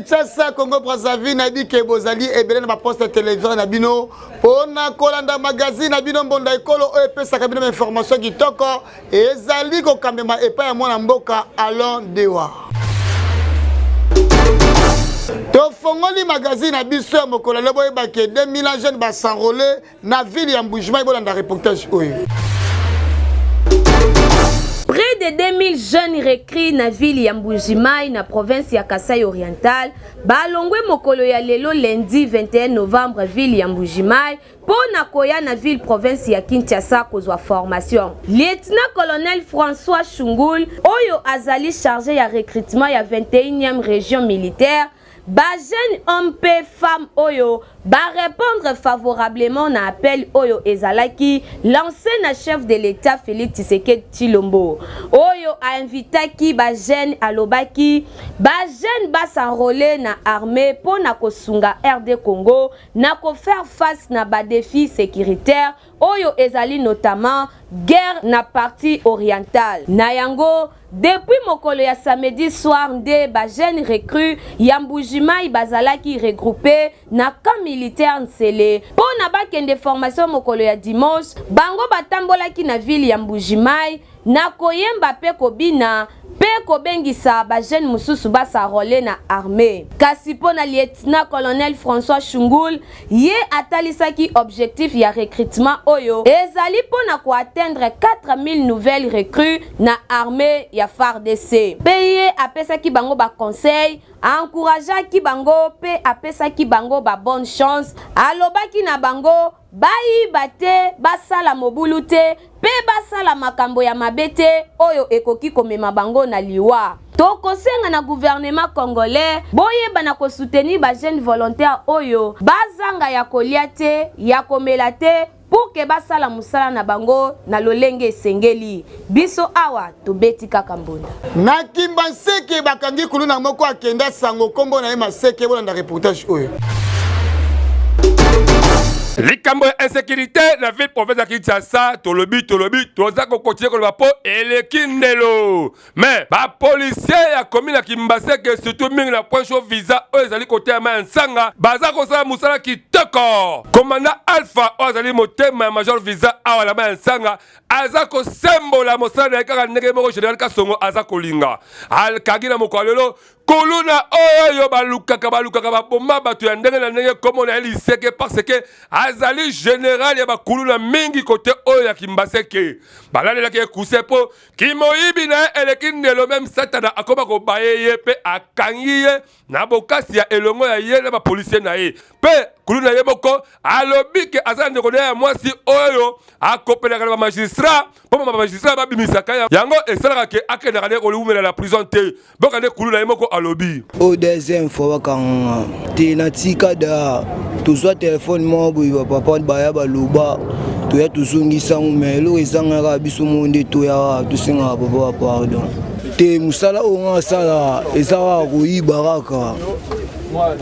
Kinshasa, Congo Brazzaville, nayebi ke bozali ebele na baposte ya televizio na bino mpo na kolanda magazine na bino Mbonda Ekolo oyo epesaka bino bainformation kitoko ezali kokambema epai ya mwana mboka Alon Dewa. Tofongoli magazine na biso ya mokolo lelo, boyeba ke 2000 ans jeune bas'enrôler na ville ya Mbujimayi. Bolanda reportage oyo. Près de 2000 jeunes recrues na ville ya Mbujimayi na province ya Kasai Oriental balongwe mokolo ya lelo lundi 21 novembre ville ya Mbujimayi mpo na koya na ville province ya Kinshasa kozwa formation. Lieutenant colonel François Shungul oyo azali chargé ya recrutement ya 21e région militaire, ba jeunes hommes mpe femmes oyo ba répondre favorablement na appel oyo ezalaki lancé na chef de l'État Félix Tshisekedi Tshilombo oyo ainvitaki ba jeunes, alobaki ba jeunes bas'enrôler na armée mpo na kosunga RD Congo na kofaire face na ba défis sécuritaires oyo ezali notamment guerre na partie orientale. Na yango, depuis mokolo ya samedi soir nde ba jeunes recrues ya Mbujimayi bazalaki regroupé na camp militaire Nsele mpo na bakende formation mokolo ya dimanche. Bango batambolaki na ville ya Mbujimayi na koyemba mpe kobina mpe kobengisa bajeune mosusu bas'enrôler na armée. Kasi mpo na lieutenant colonel François Shungul, ye atalisaki objectif ya recrutement oyo ezali mpo na koatteindre 4000 nouvelles recrues na armée ya FARDC. Mpe ye apesaki bango baconseil, aencourageaki bango mpe apesaki bango babonne chance. Alobaki na bango bayiba te, basala mobulu te mpe basala makambo ya mabe te oyo ekoki komema bango na liwa. Tokosenga na gouvernement congolais boyeba na kosoutenir bajeune volontaire oyo bazanga ya kolia te, ya komela te, pour ke basala mosala na bango na lolenge esengeli. Biso awa tobeti kaka mbonda. Na Kimbanseke bakangi kuluna moko akenda sango, nkombo na ye Maseke. Bolanda reportage oyo. Likambo ya insécurité na ville province ya Kinshasa, tolobi, tolobi, toza kokontinue koloba mpo eleki ndelo. Mais bapolisier ya commune ya Kimbaseke, surtout mingi na point chaud visa oyo ezali koteyama ya Nsanga, baza kosala mosala kitoko. Commandant Alpha oyo azali motema ya major visa awa na ya Nsanga aza kosembola mosala na ye kaka ndenge moko général Kasongo aza kolinga. Akangi na mokolo lelo kuluna oyo balukaka balukaka baboma bato ya ndenge na ndenge, kombo na ye Liseke, parce que azali général ya bakuluna mingi kote oyo ya Kimbaseke. Balalelaki ye kuse mpo kimoyibi na ye eleki ndelo. Même Satana akoma kobaye ye mpe akangi ye na bokasi ya elongo ya ye na bapolisier na ye. Mpe kuluna ye moko alobi ke aza na ndeko na ye ya mwasi oyo akopelaka na bamagistrat mpo bamagistrat babimisaka yango, esalaka ke akendaka nde kowumela na prison te. Boka nde kuluna ye moko alobi. Oyo deuxième fois bakanganga te. Natika da tozwa telefone moko boye, bapapa baya baloba toya tozongisango, mais eloko ezangaka biso moko nde toyaka tosengaka papa bapardon te. Mosala oyo nga asala eza kaka koyiba, kaka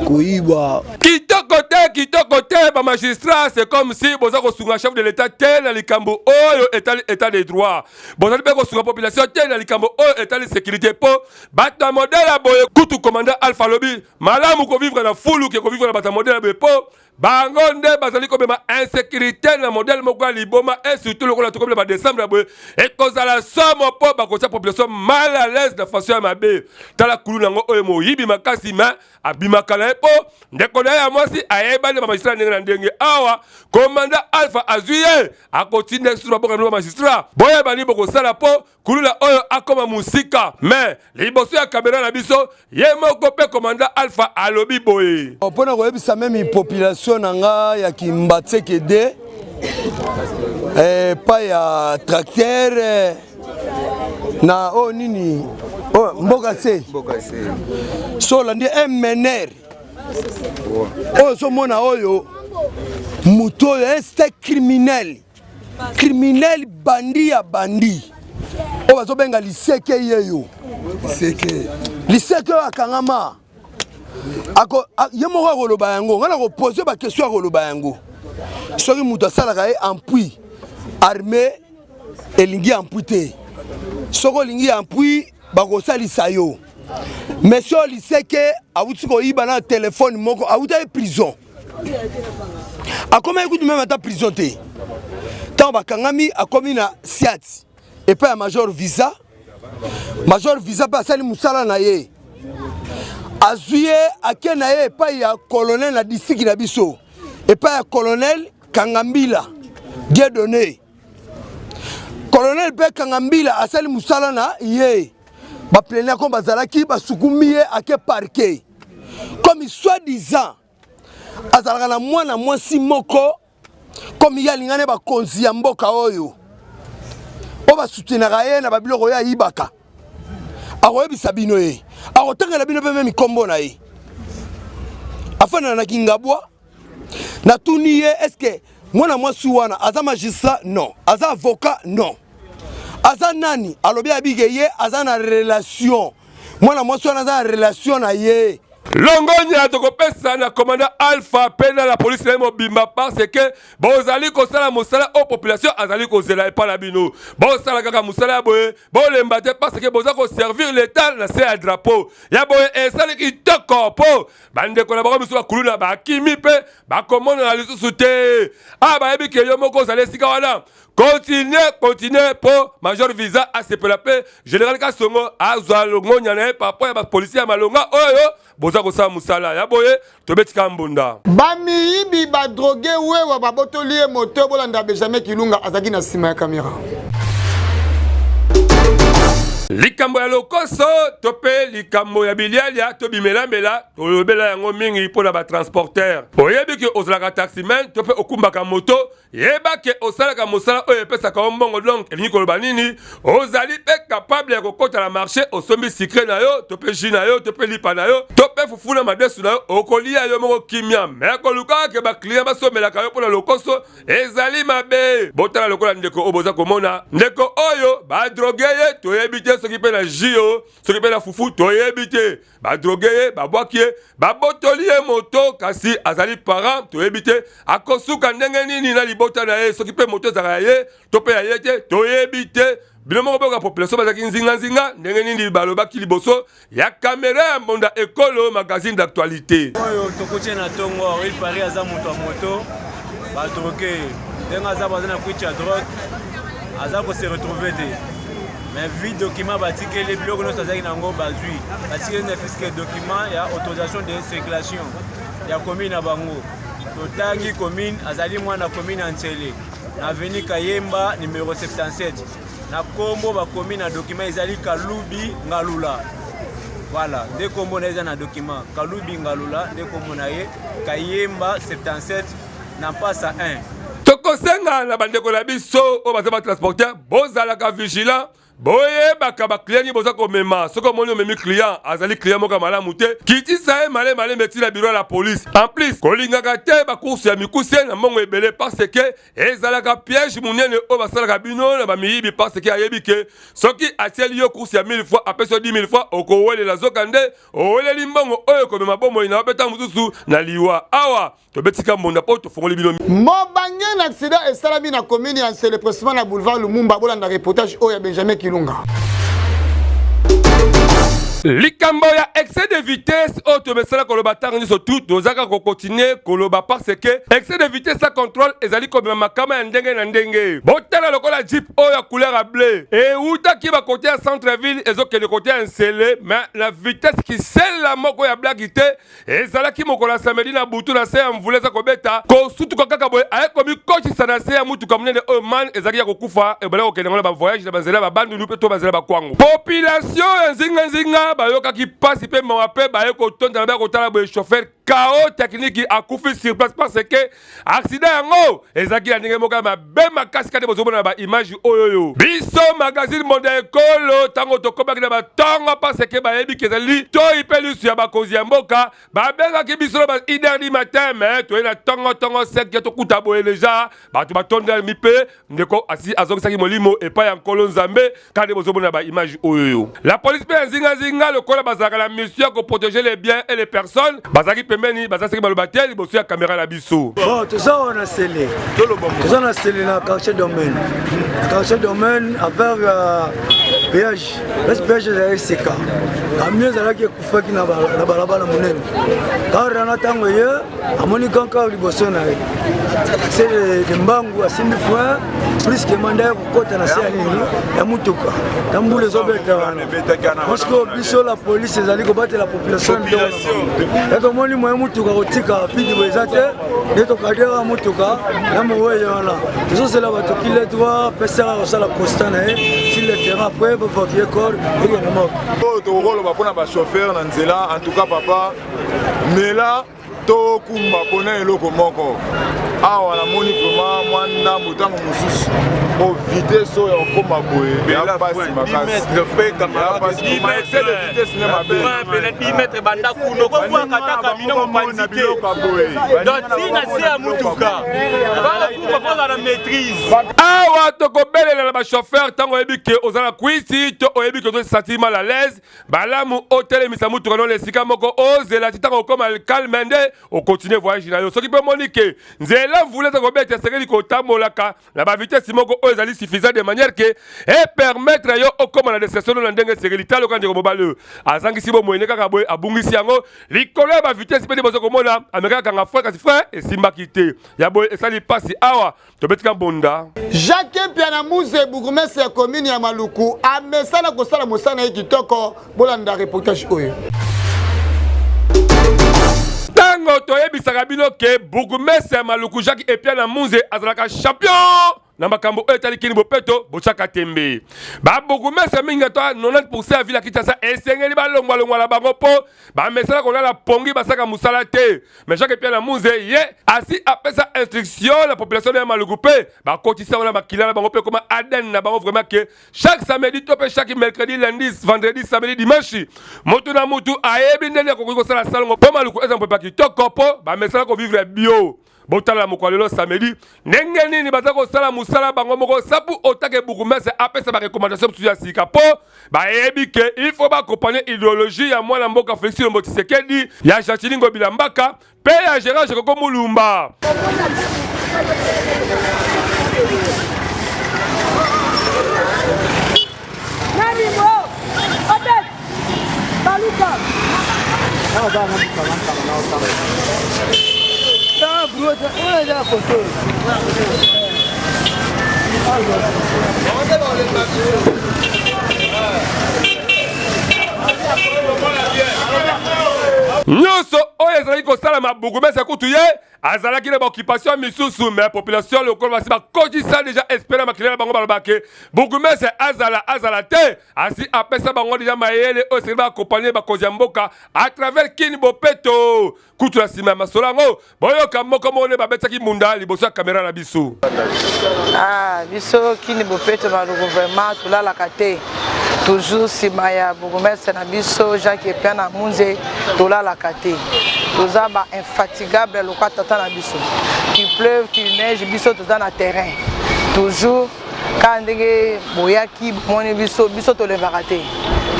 koyiba. Kitoko te, kitoko te. Bamagistrat, c'est comme si boza kosunga chef de l'État te na likambo oyo etali état de droit, bozali mpe kosunga population te na likambo oyo etali sécurité, mpo bato ya modèle ya boye kutu commandant Alpha alobi malamu kovivre na fulu ke kovivre na bato ya modèle ya boye, mpo bango nde bazali komema insécurité na modèle moko ya liboma. Et surtout lokola tokomi na badécembre ya boye, ekozala somo mpo bakotia population mal à l'aise na façon ya mabe. Tala kulu nango oyo moyibi makasi, mais abimaka na ye mpo ndeko na ye ya mwasi ayebani na bamagistrat ndenge na ndenge. Awa commandant Alpha azwi ye, akotinda lisusu baboka bino bamagistrat, boyebani bokosala mpo kulula oyo akoma mosika. Mais liboso ya kamera na biso, ye moko mpe commandant Alpha alobi boye. Mpo na koyebisa même population na nga ya Kimbanseke de epai ya tracteur na oyo nini oyo mboka se so olandi mnr oyo ozomona oyo moto oyo este criminel, criminel, bandi ya bandi oyo bazobenga Liseke, yeyo Liseke oyo akangama. Ye moko akoloba yango, ngai nakopose baquestion, akoloba yango. Soki moto asalaka ye appui, armée elingi appui te. Soki olingi appui, bakosalisa yo. Monsieur Liseke awuti koyiba na telefone moko, awutaki prison, akomaki kutu meme ata prison te. Ntango bakangami, akomi na siat epai ya Major Visa. Major Visa mpe asali mosala na ye, azwi ye, ake na ye epai ya colonel na district na biso, epai ya colonel Kangambila Dieudonné. Colonel mpe Kangambila asali mosala na ye, baplaignants ko bazalaki, basukumi ye, ake parquet. Comme soi-disant azalaka na mwana mwasi moko, comme ye alingani bakonzi ya mboka oyo oyo basoutenaka ye na babiloko oyo ayibaka, akoyebisa bino ye, akotangela bino mpe meme nkombo na ye. Afandana na Kingabwa. Natuni ye: est-ce mwana mwasi wana aza magistrat? Non. Aza avocat? Non. Aza nani? Alobi abike ye aza na relation, mwana mwasi wana aza na relation na ye. Longonya tokopesa na commandant Alpha mpe na la polisi na ye mobimba, parce que bozali kosala mosala oyo population azali kozela epai na bino. Bosala kaka mosala ya boye, bolemba te, parce que boza koservir l'État na se ya drapeau ya boye. Esali kitoko mpo bandeko na bango misu bakuluna bakimi mpe bakomonana lisusu te. Awa bayebi ke yo moko ozali esika wana. Continue, continue, mpo Major Visa asepela mpe Général Kasongo azwa longonya na ye par rapport ya bapolisier ya malonga oyo boza kosala mosala ya boye. Tobetika mbunda. Bamiyibi badroguer wewa, babotoli ye moto. Bolanda Benjamin Kilunga, azalaki na nsima ya kamera. Likambo ya lokoso to mpe likambo ya bilialia to bimelamela, tolobela yango mingi mpo na batransporteur. Oyebi ke ozalaka taximan to mpe okumbaka moto, yeba ke osalaka mosala oyo epesaka yo mbongo. Donc elingi koloba nini? Ozali mpe capable ya kokɔta na marché, osombi sucré na yo to mpe jus na yo to mpe lipa na yo to mpe fufu na madesu na yo, okolia yo moko kimia. Me kolukaka ke baclient basomelaka yo mpo na lokoso ezali mabe. Botala lokola ndeko oyo boza komona, ndeko oyo badroguer ye, toyebi te soki mpe na jus o soki mpe na fufu, toyebi te. Badroguer ye, babwaki ye, babotoli ye moto, kasi azali parent, toyebi te akosuka ndenge nini na libota na ye. Soki mpe moto ezalaka ya ye to mpe ya ye te, toyebi te. Bino moko boyoka population bazalaki nzinganzinga ndenge nini balobaki liboso ya kamera ya Mbonda Ekolo, magazine d'actualité. Oyo tokuti na ntongo, il paraît aza moto ya moto, badroguer ndenge aza, baza na kwiti ya drogue, aza kose retrouver te. Mais vu document batikeli, biloko nyonso azalaki nango bazwi, batikeli ne fût-ce que document ya autorisation de circulation ya commune na bango. Totangi commune, azali mwana commune ya Nsele, na avenue Kayemba numéro 77. Na nkombo bakomi na document ezali Kalubi Ngalula. Voilà nde nkombo na ye eza na document, Kalubi Ngalula nde nkombo na ye, Kayemba 77 na Mpasa 1. Tokosenga na bandeko na biso oyo baza batransporteur, bozalaka vigilant, boyebaka baclient nini boza komema. Soki omoni omemi client azali client moko ya malamu te, kitisa ye male malembe etina bureau ya la police. En plus, kolingaka te bacourse ya mikuse na mbongo ebele, parce que ezalaka piège monene oyo basalaka bino na bamiyibi, parce que ayebi ke soki atieli yo course ya 1000 fois, apesi yo 10 000 fois, okowelela. Zoka nde oweleli mbongo oyo ekomema bomoi na yo mpe ntango mosusu na liwa. Awa tobetika mbonda mpo tofongoli bino. Mobange na accident esalami na commune ya Nsele, précisément na boulevard Lumumba. Bolanda reportage oyo ya Benjamin Kilunga. Likambo ya excès de vitesse oyo tomesala koloba ntango nyonso tu, tozaka kocontinuer koloba, parce que excès de vitesse sans contrôle ezali komema makama ya ndenge na ndenge. Botala lokola jeep oyo ya couleur ya bleu eutaki bakote ya centre ville, ezokende kote ya Nsele, mais na vitesse kisela moko ya blague te. Ezalaki mokolo ya samedi na butu, na se ya mvula eza kobeta, kosutuka kaka boye, aye komikotisa na se ya mutuka monene oyo. Man ezalaki ya kokufa. Ebale kokende ngo na bavoyage na banzela ya Babandundu mpe to banzela Bakwango. Population ya nzinganzinga bayokaki mpasi mpe mawa mpe baye kotonda na baya kotala boye, chauffeur KO technique, akufi sur place, parce que accident yango ezalaki na ndenge moko ya mabe makasi. Kati bozomona na baimage oyo oyo biso magazine Monde ya Ekolo, ntango tokomaki na batongo, parce que bayebi ke ezali toi mpe lisu ya bakonzi ya mboka, babengaki biso na ba 1 heure du matin, mais toye na ntongo ntongo 5, tokuta boye déjà bato batondami mpe ndeko asi azongisaki molimo epai ya Nkolo Nzambe. Kaka nde bozomona baimage oyo oyo, la police mpe ya nzingazinga, lokola bazalaka na mission ya koprotéger les biens et les personnes, bazalaki pembeni. pembeni baza seki baloba te liboso ya kamera na biso. Bon, toza awa na Sele, toza na Sele na quartier domaine, quartier domaine avec euh, péage, place péage ezalaki sika, camion ezalaki ekufaki na balabala monene, kar wana ntango ye amoni kanka liboso na ye se mbangu asimbi frein plus que manda ya kokota na se ya nini ya motuka na mbula ezobeta wana parce que biso la police ezali kobatela population ya tomoni moye motuka kotika vide boye eza te nde tokadera motuka na moweye wana tozozela bato kile droit pesaka kosala constat na ye sur le terrain après bavakue corps ekende moko oyo tokokoloba mpo na bachauffeur na nzela en tout cas papa mela tokumba mpona eloko moko awa namoni vraiment mwa ndambo ntango mosusu po vitesse oyo ya kokoma boye ya pasi makasi excès de vitesse nde mabe 10 mètres banda kuna okobwaka ata kamino mopanzi te donc ti na se ya motuka bana kumba na maîtrise awa tokobelela na bachauffeur ntango oyebi ke oza na kwiti to oyebi ke ozosentir mal à l'aise Malamu otelemisa motuka no na esika moko, ozela ti ntango okoma calme nde okontinue voyage na yo. Soki mpe omoni ke nzela mvula eza kobeta, esengeli kotambolaka na ba vitesse moko oyo ezali suffisant de manière ke e permettre yo okoma na destination no na ndenge esengeli. Tala lokola ndeko mobali oyo azangisi bomoi ne kaka boye, abungisi yango likolo ya ba vitesse mpe nde boza komona amekaka kanga frein, kasi frein esimbaki te. Ya boye esali mpasi awa tobetika mbonda. Jacques Mpiana Muze, bourgmestre ya commune ya Maluku, amesana kosala mosala na ye kitoko. Bolanda reportage oyo. Ntango toyebisaka bino ke bourgmestre ya Maluku Jacques Epiana Munze azalaka champion na makambo oyo etali kini bopeto, botyaka tembe. Babourgmestre mingi ata 90% ya ville ya Kinshasa esengeli balongwalongwa na bango mpo bamesana kolala pongi, basalaka mosala te. Mais Jacques Pierre Lamuze ye asi apesa instruction na population ya Maluku mpe bakotisa wana makila na bango mpe koma ADN na bango vraiment que chaque samedi to mpe chaque mercredi, lundi, vendredi, samedi, dimanche moto na motu ayebi ndenge akoki kosala salongo mpo Maluku eza mopepe ya kitoko mpo bamesana kovivre bio. Botala mokolo lelo samedi ndenge nini baza kosala mosala bango moko sapu otake bourgmestre apesa ba recommandation mosusu ya sika mpo bayebi ke il faut baaccompagne ideologie ya mwana mboka Félix Tshilombo Tshisekedi, ya Gentiny Ngobila Mbaka mpe ya Gerard Jekoko Mulumba. Nyonso oyo ezalaki kosalama, bourgmestre kutu ye azalaki na baoccupation misusu, mais population lokola basi bakotisa deja esprit na makila na bango, baloba ke bourgmestre azala azala te, asi apesa bango deja mayele oyo esengeli baakompagne bakonzi ya mboka à travers Kin Bopeto. Kutu na nsima ya masolo yango, boyoka moko moko nde babetaki mbunda liboso ya kamera na biso. Ah, biso Kin Bopeto Maluku vraiment tolalaka te, toujours nsima ya bourgmestre na biso Jacques Epiana Munze, tolalaka te, toza ba infatigable lokola tata na biso. Qu'il pleuve, qu'il neige, biso toza na terrain toujours. Kaka ndenge boyaki bomoni biso, biso tolembaka te,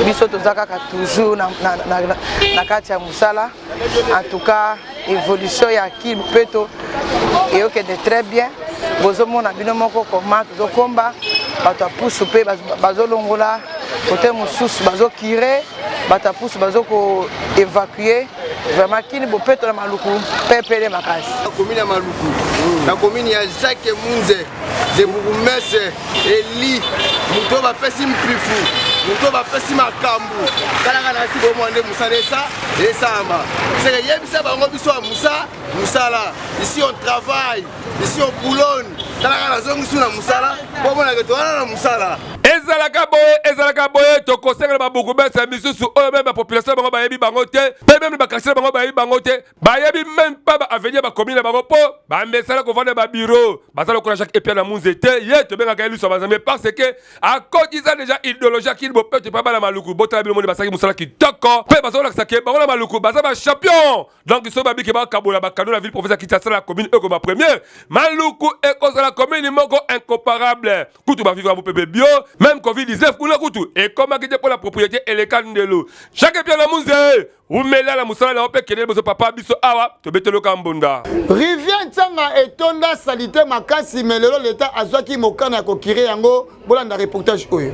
biso toza kaka toujours na, na, na, na, na kati ya mosala. En tout cas évolution ya Kin Bopeto eyokende très bien. Bozomona bino moko koma tozokomba bato ya pusu mpe bazolongola kote mosusu, bazokire bato ya pusu, bazoko évacue. Vraiment Kin Bopeto na Maluku pepele makasi. Na commune ya Maluku, na commune ya Jacques Munze de bourgmestre eli moto oyo bapesi mpifu, moto oyo bapesi makambo, talaka na si bomwa nde mosala esa esamba seke yebisa bango biso ya musa mosala. Ici on travaille, ici on boulonne. Talaka nazongisi na mosala mpo omonake towana na mosala. Ezalaka boye, ezalaka boye. Tokosengela babourgmestre misusu oyo meme bapopulation na bango bayebi bango te, mpe meme bakartier na bango bayebi bango te, bayebi meme pas ba avenir ba commune na bango mpo bamesana kovanda ba bureau. Baza lokola Jacques Epia na Munze te, ye tobengaka ye liso ya banzambe parce que akotisa déjà idéologie ya Kin Bopeto epai bana Maluku. Botala bino moni basalaki mosala kitoko mpe bazolakisa ke bango na Maluku baza ba champion. Donc soki babiki bakabola bakado na ville province ya Kinshasa na commune oyo ekoma première, Maluku ekozala commune moko incomparable. Kutu bavivre mopepe bio. Meme Covid-19 kuna kutu ekomaki te mpo na propriété eleka ndelo. Jacques Piana Munze, umela na mosala na yo mpe kende liboso papa biso awa tobeteloka mbonda. Rivière Ntsanga etonda salite makasi mais lelo l'État azwaki mokano ya kokire yango. Bolanda reportage oyo.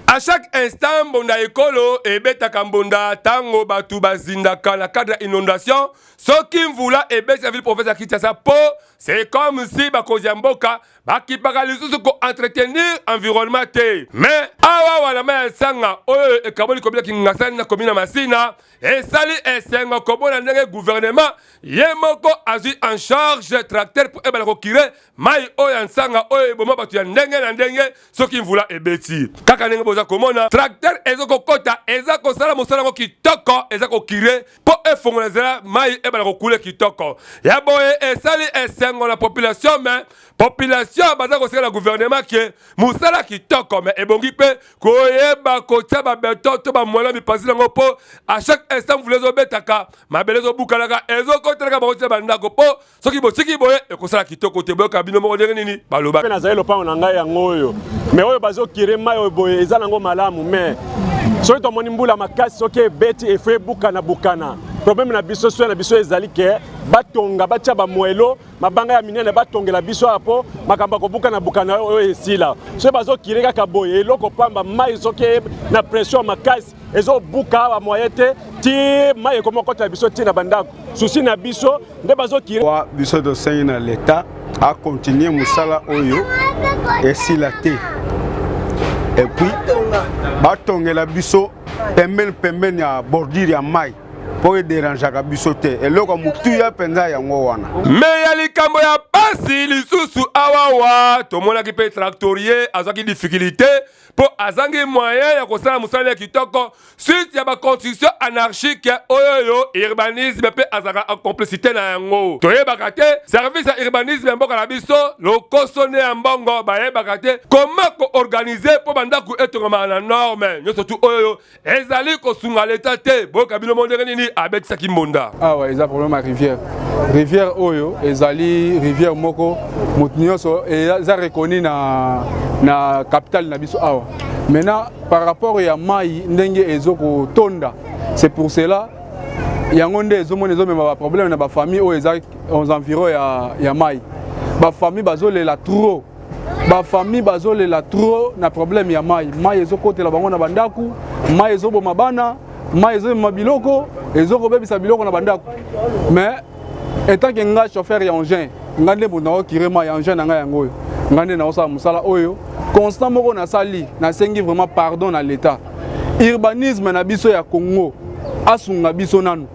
À chaque instant mbonda ekolo ebetaka mbonda ntango bato bazindaka na cadre ya inondation soki mvula ebeti na ville province ya Kinshasa po c'est comme si bakonzi ya mboka bakipaka lisusu ko entretenir environnement te mais awa wana mai ya nsanga oyo ekaboli kobila Kingasani na komina Masina esali esengo komona ndenge gouvernement ye moko azwi en charge tracteur mpo ebala kokire mai oyo ya nsanga oyo eboma bato ya ndenge na ndenge soki mvula ebeti. Kaka ndenge boza komona tracteur eza kokota, eza kosala mosala yango kitoko, eza kokire mpo efongola nzela mai ebala kokule kitoko. Ya boye esali esengo na population, mais population baza kosenga na gouvernement ke mosala kitoko, mais ebongi mpe koyeba kotia ba beton to ba moellon mipanzi nango mpo à chaque instant mvula ezobetaka mabele ezobukanaka ezokotelaka bango tina bandako mpo soki botiki boye ekosala kitoko te. Boyoka bino moko ndenge nini baloba. Mpe nazali lopango na ngai yango oyo me oyo bazokire mai oyo boye eza nango malamu me soki tomoni mbula makasi soki ebeti efo ebukana bukana. Problème na biso soya na biso ezali ke batonga batya bamoelo mabanga ya minene batongela biso awa mpo makambo ya kobukana bukana oyo esila. Soki bazokire kaka boye eloko pamba mai soki na pression makasi ezobuka awa moyen te ti mai ekoma kokotela biso ti na bandako. Susi na biso nde bazokire. Biso tosengi na leta akontinue mosala oyo esila te epuis batongela biso pembeni pembeni ya bordure ya mai mpo ederangeaka biso te. Eloko ya motuya mpenza yango wana. Me ya likambo ya pasi lisusu awawa tomonaki mpe tractorier azwaki difficulté mpo azangi moyen ya kosala mosala ya kitoko suite ya baconstruction anarchique oyo urbanisme mpe azalaka en complicité na yango. Toyebaka te service ya urbanisme ya mboka na biso lokoso nde ya mbongo, bayebaka te koma koorganize mpo bandako etongamaka na norme nyonso tu oyo ezali kosunga leta te. Boyoka bino mo ndenge nini abetisaki mbonda. Awa eza problème ya rivière. Rivière oyo ezali rivière moko moto nyonso eza reconnu na, na capitale na biso awa. Maintenant par rapport ya mai ndenge ezo kotonda, c'est pour cela yango nde ezomona ezomema ba problème na ba famille oyo eza aux environs ya, ya mai. Ba famille bazolela trop, ba famille bazolela trop na problème ya mai. Mai ezokotela bango na bandako, mai ezoboma bana, mai ezomema biloko, ezokobebisa biloko na bandako. Mais etant que nga chauffeur ya engin, nga nde moto naokire mai ya engin na ngai yango oyo, nga nde naosala mosala oyo constant moko nasali. Nasengi vraiment pardon na l'État, urbanisme na biso ya Congo asunga biso nanu,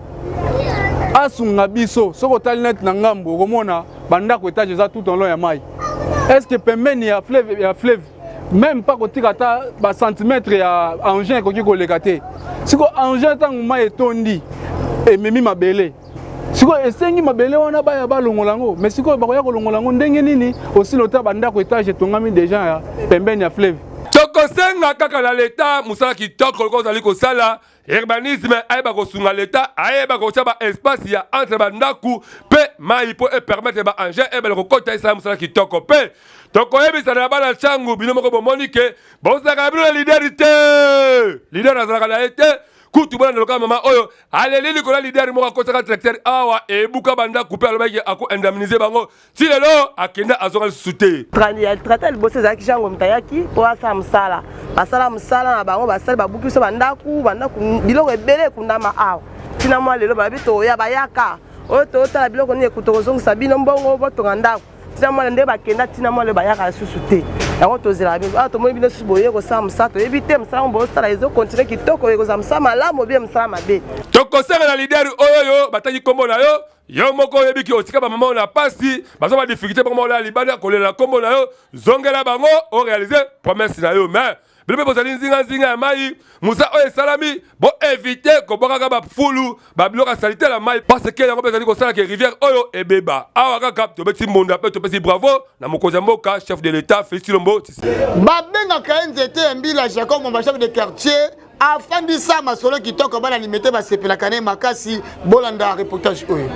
asunga biso. Soki otali neti na ngambo okomona bandako etage eza tout en long ya mai. Est-ce que pembeni ya fleuve, ya fleuve même pas kotika ata bacentimètre ya engin ekoki koleka te? Siko engin ntango mai etondi ememi mabele, sikoyo esengi mabele wana baya balongola yango. Mais sikoyo bakoya kolongola yango ndenge nini osili ota bandako etage etongami deja ya pembeni ya fleuve? Tokosenga kaka na leta mosala kitoko lokola ozali kosala urbanisme, ayeba kosunga leta, ayeba kotia ba espace ya entre bandako mpe mai mpo epermettre ba engin ebele kokota esala mosala kitoko. Mpe tokoyebisa na bana ntango bino moko bomoni ke bozalaka na bino na leader te, leader azalaka na ye te. Kutu bolanda lokola mama oyo aleli likolo ya leader moko akotaka tracteur awa ebuka bandako mpe alobaki ako indemniser bango, ti lelo akenda azonga lisusu te. Tracteur liboso ezalaki Jango moto ayaki mpo asala mosala, basala mosala na bango, basali babuki biso bandako, bandako biloko ebele ekundama awa ntina mwa lelo. Balobi toya, bayaka oyo totala biloko nini tokozongisa bino mbongo botonga ndako. Ntina mwa nde bakenda, ntina mwa lelo bayaka lisusu te. Yango tozelaka bino awa, tomoni bino susu boye kosala mosala, toyebi te mosala yango bosala ezokontinue kitoko, ekozala mosala malamu obie mosala mabe. Tokosenga na leader oyo batangi nkombo na yo, yo moko oyebi ki otika bamama oyo na pasi, baza ba difficulté, bango olala libanda kolela na nkombo na yo, zongela bango orealize promesse na yo. Mais bino mpe bozali nzinganzinga ya mai, mosala oyo esalami boevite kobwakaka bafulu babiloko ya salite na mai, parce que yango mpe ezali kosala ke rivière oyo ebeba. Awa kaka tobeti mbonda mpe topesi bravo na mokonzi ya mboka, chef de l'État Félix Tshilombo. Babengaka ye nzete ya mbila. Jacob Mwamba, chef de quartier, afandisa masolo kitoko, bana Limete basepelaka na ye makasi. Bolanda reportage oyo.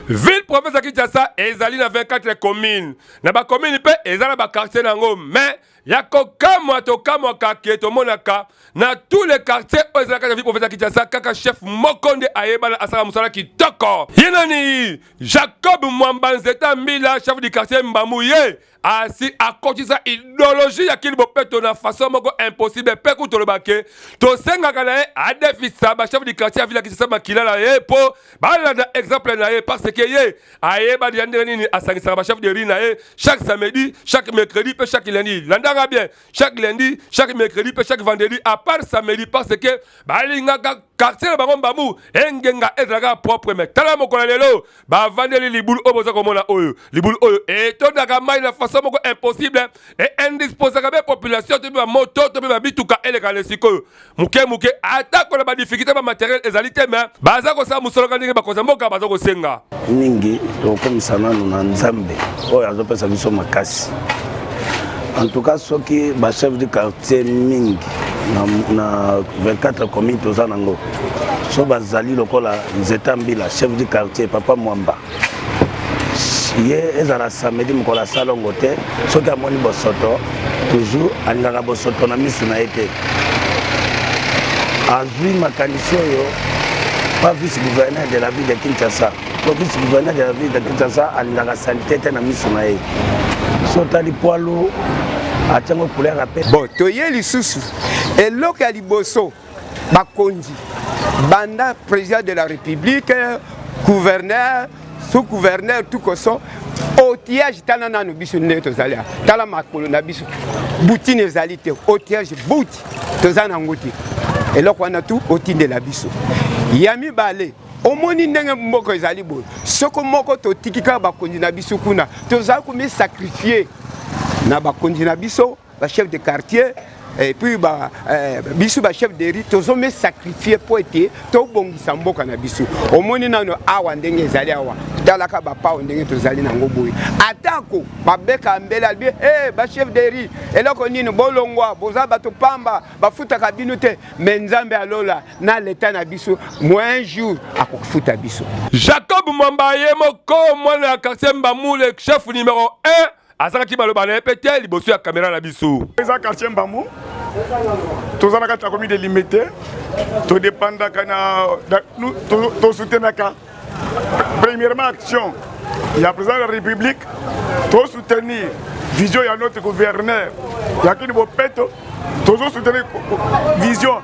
Ville province ya Kinshasa ezali na 24 communes. Na ba communes mpe eza na ba quartiers na yango mais ya kokamwa tokamwaka ke tomonaka na tous les quartiers oyo ezalaka na ville province ya Kinshasa kaka chef moko nde ayebana asala mosala kitoko. Ye nani? Jacob Mwamba Nzeta Mbila, chef du quartier Mbamu ye asi akotisa idéologie ya kili bopeto na façon moko impossible mpe kutu toloba ke tosengaka na ye adefisa bachef du quartier ya ville ya Kinshasa makila na ye mpo balanda exemple na ye parce que ye ayeba deja ndenge nini asangisaka bachef de rue na ye chaque samedi chaque mercredi mpe chaque lundi landanga bien chaque lundi chaque mercredi mpe chaque vendredi à part samedi parce que balingaka quartier na bango mbamu engenga ezalaka propre mais tala mokolo ya lelo bavandeli libulu oyo boza komona oyo libulu oyo etondaka mai na façon moko impossible e indisposaka mpe population to mpe bamoto to mpe babituka eleka na sikoyo moke moke atako na badifficulté bamateriel ezali te me baza kosala mosolo ndenge bakonzi ya mboka baza kosenga mingi tokokomisa nanu na nzambe oyo azopesa biso makasi en tout cas soki bachef du quartier mingi na, na 24 commune toza nango so bazali lokola nzeta mbila chef du quartier papa mwamba ye ezala samedi mokolo asalongo te soki amoni bosoto toujours alingaka bosoto na misu na ye te azwi makanisi oyo pa vice gouverneur de la ville de kinshasa po vice gouverneur de la ville de kinshasa alingaka salite te na misu na ye so otali poilu atiango couleur ape bon toye lisusu eloko ya liboso bakonzi banda président de la république gouverneur sous gouverneur tout koso outillage tala nanu biso ndenge tozali awa tala makolo na biso butine ezali te outillage buti toza nango te eloko wana tu otindela biso ya mibale omoni ndenge mboka ezali boye soko moko totiki kaka bakonzi na biso kuna tozali komisakrifie na bakonzi na biso ba chef de quartier et puis ba eh, biso ba chef de rue tozo me sacrifier mpo ete tobongisa mboka na biso omoni nano awa ndenge ezali awa talaka bapao ndenge tozali nango boye atako babeka mbele alobi hey, eh, ba chef de rue eloko nini bolongwa boza bato pamba bafutaka bino te me nzambe alola na leta na biso moin jour akofuta biso jacob mwamba ye moko mwana ya quartier mbamule chef numero 1 azangaki maloba na ye mpe te liboso ya kamera na biso. Eza quartier Mbamu, toza na kati ya commune de Limete, todependaka na tosoutenaka premièrement action ya président de la république, tosoutenir vision ya notre gouverneur ya Kin Bopeto, tozosoutenir vision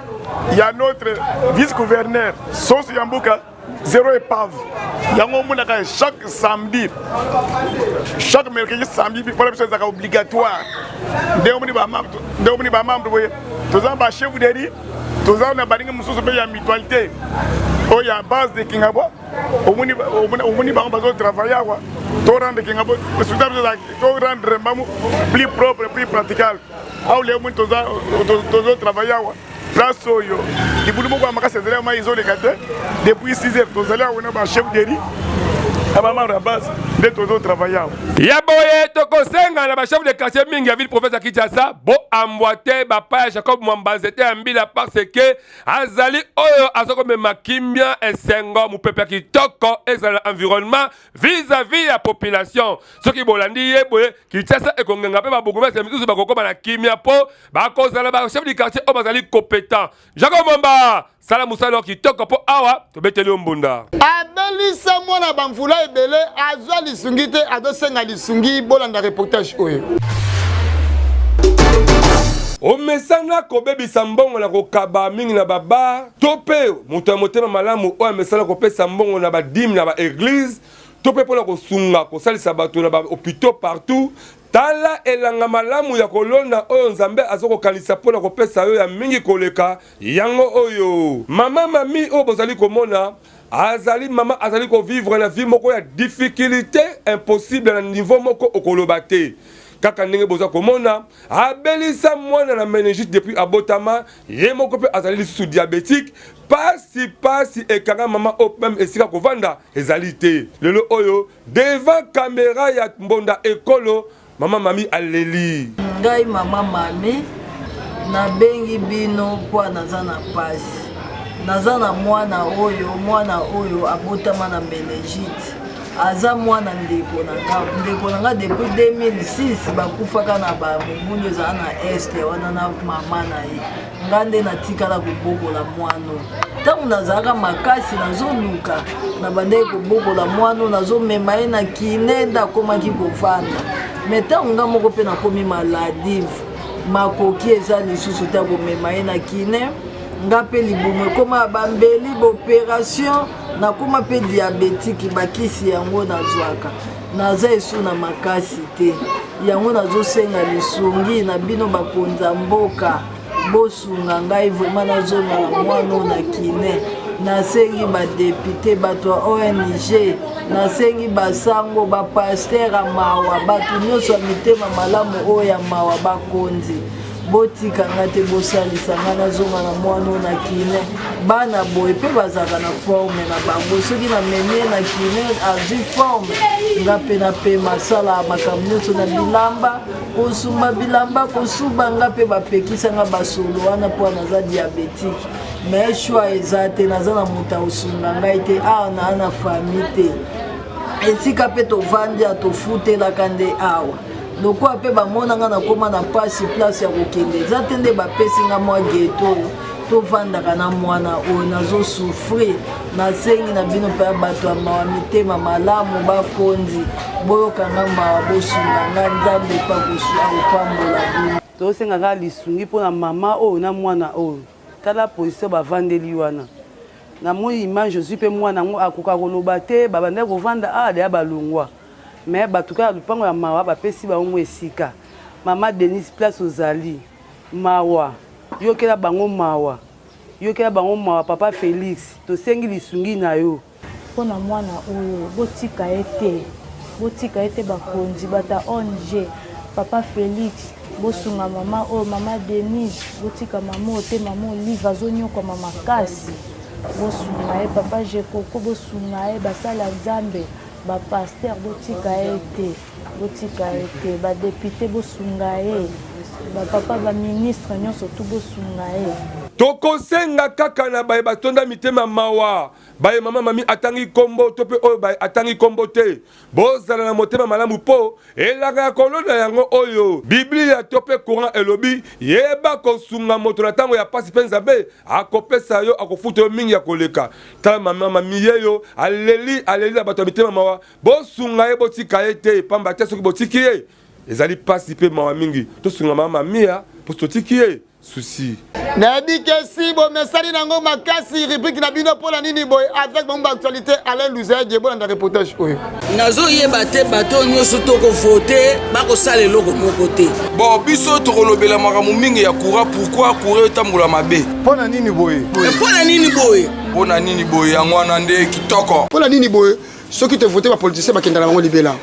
ya notre vice-gouverneur Soso ya Mbuka zero epave yango omonaka chaque samedi chaque mercredi samedi mpona biso ezalaka obligatoire ndenge omoni bamembre boye toza na bachef de riz toza na baninga mosusu mpe ya mutualité oyo ya base de kingabwa omoni bango bazotravaille awa to rendre kingabwa to rendre mbamu plus propre plus pratical awa leo omoni tozotravaille awa place oyo libulu moko ya makasi ezali ya mai ezoleka te depuis 6 heures tozali awa na bachef de riz na bamembre ya base nde tozotravaille awa ya boye tokosenga na bachef de quartier mingi ya ville province ya kinshasa boambwa te bapa ya jacob mwamba nzete ya mbila parce que azali oyo aza komema kimia esengo mopepe ya kitoko ezala na environnement vis-à-vis ya population soki bolandi ye boye kinshasa ekongenga mpe babourgmestre misusu bakokoma na kimia mpo bakozala ba chef du quartier oyo bazali compétent jacob momba sala mosala oyo kitoko mpo awa tobeteli yo mbunda abelisa mwana bamvula ebele azwa lisungi te azosenga lisungi bolanda reportage oyo omesana kobebisa mbongo na kokaba mingi na babar to mpe moto ya motema malamu oyo amesana kopesa mbongo na badime na baeglize to mpe mpo na kosunga kosalisa bato na bahopitaux partout Tala elanga malamu ya kolona oyo Nzambe azo kokanisa mpo na kopesa yo ya mingi koleka, yango oyo. Mama Mamie oyo bozali komona, azali mama azali ko vivre na vie moko ya difficulite impossible na niveau moko okoloba te. Kaka ndenge boza komona, abelisa mwana na meningite depuis abotama, ye moko mpe azali lisusu diabetique, pasi pasi ekanga mama oyo meme esika kovanda ezali te. Lelo oyo Devant camera ya mbonda ekolo mama mami aleli. Ngai mama mami nabengi bino mpo naza na pasi naza na mwana oyo mwana oyo abotama na menegite. Aza mwana ndeko na nga, ndeko na nga depuis 2006 bakufaka na ba mobulu ezala na est wana na mama na ye. Nga nde natikala kobokola mwana oyo. Ntango nazalaka makasi nazoluka, nabandaki kobokola mwana oyo, nazomema ye na kine nde akomaki kovanda. Me ntango nga moko mpe nakomi maladive, makoki eza lisusu te ya komema ye na kine. Nga mpe libumu ekoma ya bambeli, baoperation, nakoma mpe diabetiki, bakisi yango nazwaka. Naza esu na makasi te, yango nazosenga lisungi na bino bakonzi ya mboka, bosunga ngai vraiment nazonga na mwana oyo na kine. Nasengi ba depute, bato ya ONG, nasengi basango, ba pasteur ya mawa, bato nyonso ya mitema malamu oyo ya mawa, bakonzi botika nga te, bosalisa nga nazonga na mwana oyo na kine. Bana boye mpe bazalaka na forme na bango, soki namemi ye na kine azwi forme, nga mpe napema, asala makambo nyonso na bilamba, kosumba bilamba, kosuba, nga mpe bapekisa nga basolo wana mpo naza diabetike. Mais choix eza te, naza na moto akosunga ngai te awa, naa na famille te, esika mpe tovandi ya tofutelaka nde awa. Lokola mpe bamona nga nakoma na mpasi, place ya kokende eza te, nde bapesi nga mwa geto oyo tovandaka na mwana oyo, nazosouffrir. Nasengi na bino mpe ya bato ya mawa, mitema malamu, bakonzi, boyoka nga mawa, bosunga nga, Nzambe mpe akopambola bino. Tosenga kaka lisungi mpo na mama oyo na mwana oyo. Tala position bavandeli wana. Namoni image ozwi mpe mwana yango akoka koloba te, babandaki kovanda awa deya balongwa. Mais bato kaka lupango ya mawa bapesi bango mwa esika. Mama Denise place ozali mawa, yokela bango mawa, yokela bango mawa papa Felix, tosengi lisungi na yo. Mpo na mwana oyo botika ye te, botika ye te bakonzi, bato ya ong, papa Felix bosunga mama oyo, mama Denise botika mama oyo te, mama Olive azonyokwama makasi, bosunga ye, papa Jekoko bosunga ye, basali ya Nzambe. Ba pasteur botika ye te, botika ye te, ba depute bosunga ye, ba papa ba ministre nyonso tout bosunga ye. Tokosenga kaka na baye batonda mitema mawa, baye mama Mami atangi kombo to pe oyo baye atangi kombo te, bozala na motema malamu po elaka ya kolona yango oyo Biblia to pe Coran elobi, yeba kosunga moto na tango ya pasi pe Nzambe akopesa yo, akofuta yo mingi ya koleka. Tala mama mami yeyo aleli aleli na bato ya mitema mawa, bosunga ye botika ye te, pamba te soki botiki ye ezali pasi pe mawa mingi. Tosunga mama mamia po totiki ye souci. Nayebi ke si bomesani nango makasi rubrique na bino mpo na nini boye avec bango ba actualité Alain Luzege bolanda reportage oyo. Nazoyeba te bato oyo nyonso tokovote bakosala eloko moko te. Bon, biso tokolobela makambo mingi ya courant, pourquoi courant etambola mabe? Mpo na nini boye? Mpo na nini boye? Mpo na nini boye? Yango wana nde kitoko. Mpo na nini boye? Soki tovote ba politiciens bakenda na bango libela.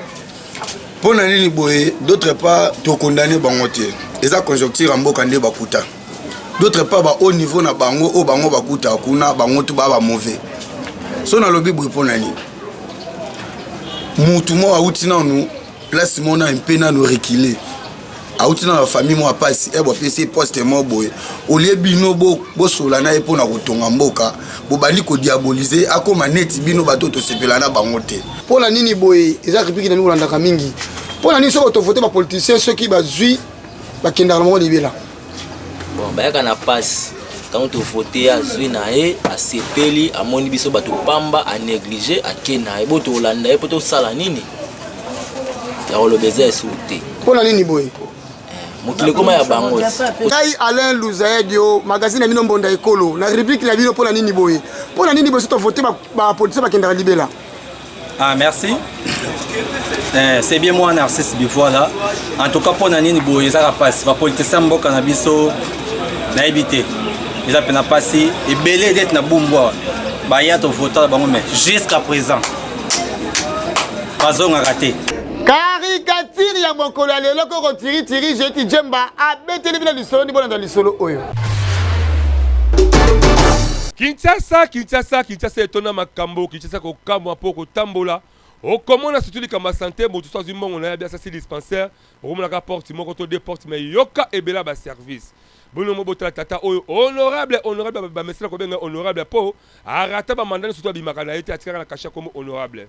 Mpo na nini boye? D'autre part tokondane bango te, eza conjoncture ya mboka nde bakuta. D'autre part ba haut niveau na bango oyo bango bakuta kuna, bango tu ba ba mauvais. So nalobi boye mpo na nini? Mutu moko awuti nanu place moko na mpe nanu reculer, awuti na famille moko ya pasi, e bapesi ye poste moko boye, olie bino bosola na ye mpo na kotonga mboka, bobandi kodiabolize, akoma neti bino bato tosepela na bango te. Mpo na nini boye? Eza rubrique na bino bolandaka mingi. Mpo na nini soki tovote ba politiciens soki bazwi bakendaka na bango libela? Bon, bayaka na pasi ntango tovote ye, azwi na ye, asepeli, amoni biso bato pamba, anéglige, ake na ye. Bo tolanda ye mpo tosala nini? Ya koloba eza esuku te. Mpo na nini boye? Mokili ekoma ya bango. Ngai Alain Luzaedio, magazine na bino Mbonda Ekolo, na rubrique na bino mpo na nini boye? Mpo na nini boye soki tovote ba politiciens bakendaka libela? Ah, merci. Eh, c'est bien moi Narcisse Bivoila. En tout cas, pour nini boye ezaka pasi. Ba politiciens mboka na biso nayebi te. Eza pena pasi ebele dette na bumbwa. Ba ya to voter bango mais jusqu'à présent bazongaka te. Caricature ya mokolo ya lelo koko tiri tiri jeti jemba abeteli bino lisolo ndi bolanda lisolo oyo. Kinshasa, Kinshasa, Kinshasa etonda makambo, Kinshasa kokamwa mpo kotambola okomona surtout likambo ya sante, moto so azwi mbongo na ye abi asasi dispensaire, okomonaka porte moko to deux porte, mais yoka ebele ya ba service. Bino mo botala tata oyo honorable, honorable bamesana kobenga honorable mpo arata ba mandat nyonso to abimaka na ye te, atikaka na cachet ya kombo honorable.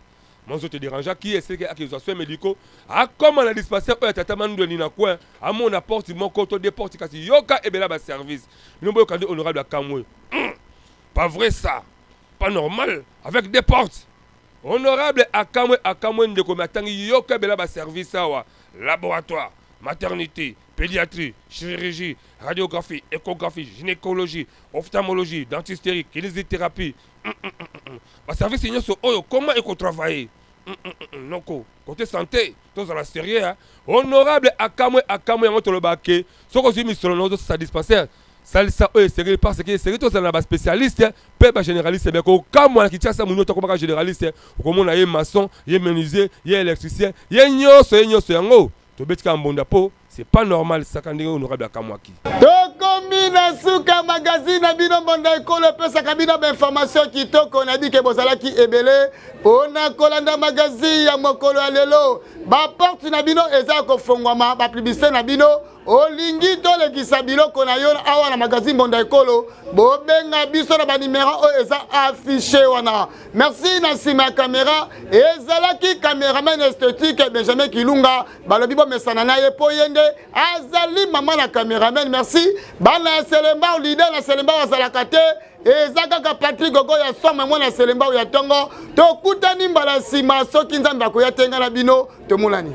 Mwa nzoto ederangeaki ye, eselaki akezwa soins medicaux, akoma na dispensaire oyo ya tata Mandweni na coin, amona porte moko to deux portes kasi yoka ebele ya ba services. Bino boyoka nde honorable akamwe. Hum! Pas vrai ça! Pas normal avec deux portes! Honorable akamwe akamwe ndeko mais atangi yoka ebele ya ba services awa, laboratoire, maternite, pediatrie, chirurgie, radiographie, echographie, gynecologie, ophtalmologie, dentisterie, kinesithérapie, hum, hum, hum, hum. Ba services nyonso oyo comment eko travailler? Hum, hum, hum, noko côté santé tozala sérieux hein? Honorable akamwe akamwe yango tolobaka ke soki ozwi misolo na ozosisa dispensaire salisa oyo esengeli parce que esengeli tozala na baspécialiste mpe bagénéraliste me kokamwa na kinshasa moni otokomaka généraliste okomona ye maçon ye menuisier ye électricien ye nyonso ye nyonso yango tobeti kaka mbonda mpo c'est pas normal saka ndenge honorable akamwaki. Tokomi na suka magazine na bino mbonda ekolo epesaka bino bainformation kitoko. Nayebi ke bozalaki ebele mpona kolanda magazine ya mokolo ya lelo. Baporte na bino eza kofongwama, bapublicité na bino olingi tolekisa biloko na yo awa na magazine mbonda ekolo, bobenga biso na banimero oyo eza affiche wana. Merci. Na nsima ya kamera ezalaki cameraman esthétique Benjamin Kilunga, balobi bomesana na ye mpo ye nde azali mama na cameraman. Merci bana ya Selembao, leader na Selembao azalaka te, eza kaka Patrick Gogo ya somo, mwana Selembao ya tongo. Tokutani mbala nsima soki Nzambe akoya te, ngai na bino tomonani.